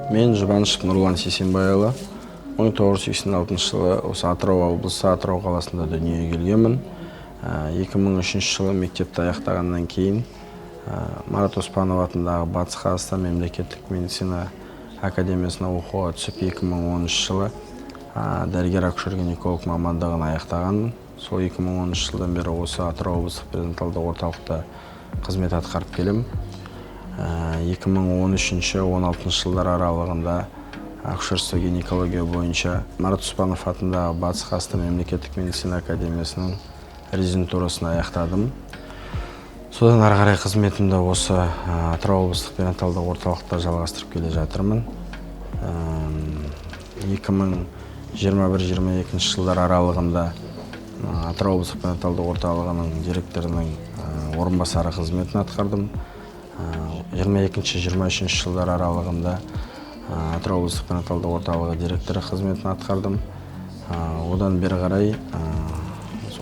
Мен Жұбанышев Нұрлан Сейсенбайұлы, 1986 жылы осы Атырау облысы, Атырау қаласында дүниеге келгенмін. 2003 жылы мектепті аяқтағаннан кейін Марат Оспанов атындағы Батыс Қазақстан мемлекеттік медицина академиясына оқуға түсіп, 2013 жылы дәрігер акушер гинеколог мамандығын аяқтағанмын. Сол 2013 жылдан бері осы Атырау облыстық перинаталдық орталықта қызмет атқарып келемін. 2013-16 жылдар аралығында акушерство гинекология бойынша Марат Оспанов атындағы Батыс Қазақстан мемлекеттік медицина академиясының резидентурасын аяқтадым. Содан ары қарай қызметімді осы Атырау облыстық перинаталдық орталықта жалғастырып келе жатырмын. 2021-22 жылдар аралығында Атырау облыстық перинаталдық орталығының директорының орынбасары қызметін атқардым. 22-23 жылдар аралығында Атырау облыстық перинаталдық орталығы директоры қызметін атқардым. Одан бері қарай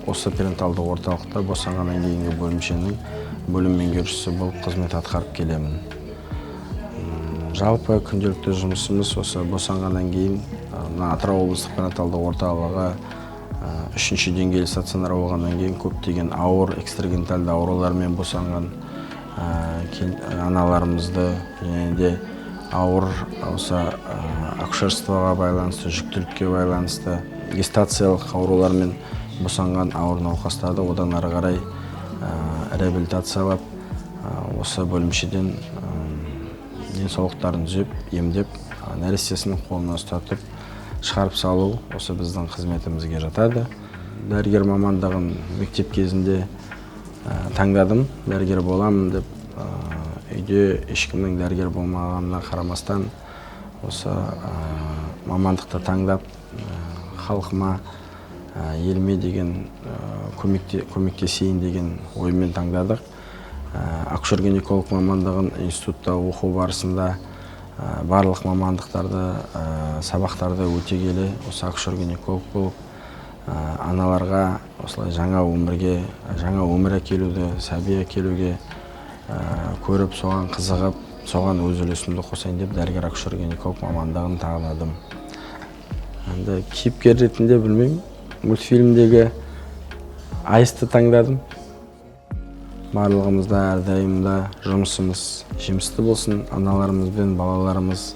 осы перинаталдық орталықта босанғаннан кейінгі бөлімшенің бөлім меңгерушісі болып қызмет атқарып келемін. Жалпы күнделікті жұмысымыз осы босанғаннан кейін, мына Атырау облыстық перинаталдық орталығы үшінші деңгейлі стационар болғаннан кейін, көптеген ауыр экстрагенитальды аурулармен босанған аналарымызды және де ауыр осы акушерствоға байланысты, жүктілікке байланысты, гестациялық аурулармен босанған ауыр науқастарды одан ары қарай реабилитациялап, осы бөлімшеден денсаулықтарын түзеп, емдеп, нәрестесін қолына ұстатып шығарып салу осы біздің қызметімізге жатады. Дәрігер мамандығын мектеп кезінде таңдадым, дәрігер боламын деп. Үйде ешкімнің дәрігер болмағанына қарамастан, осы мамандықты таңдап, халқыма, еліме деген көмектесейін деген оймен таңдадық. Акушер гинеколог мамандығын институтта оқу барысында барлық мамандықтарды, сабақтарды өте келе, осы акушер гинеколог болып, аналарға осылай жаңа өмірге, жаңа өмір әкелуді, сәби әкелуге көріп, соған қызығып, соған өз үлесімді қосайын деп дәрігер акушер гинеколог мамандығын таңдадым. Енді кейіпкер ретінде, білмеймін, мультфильмдегі Айсты таңдадым. Барлығымызда әрдайым да жұмысымыз жемісті болсын, аналарымыз бен балаларымыз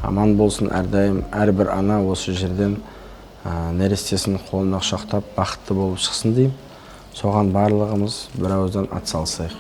аман болсын. Әрдайым әрбір ана осы жерден нәрестесін қолына құшақтап, бақытты болып шықсын деймін. Соған барлығымыз бір ауыздан атсалысайық.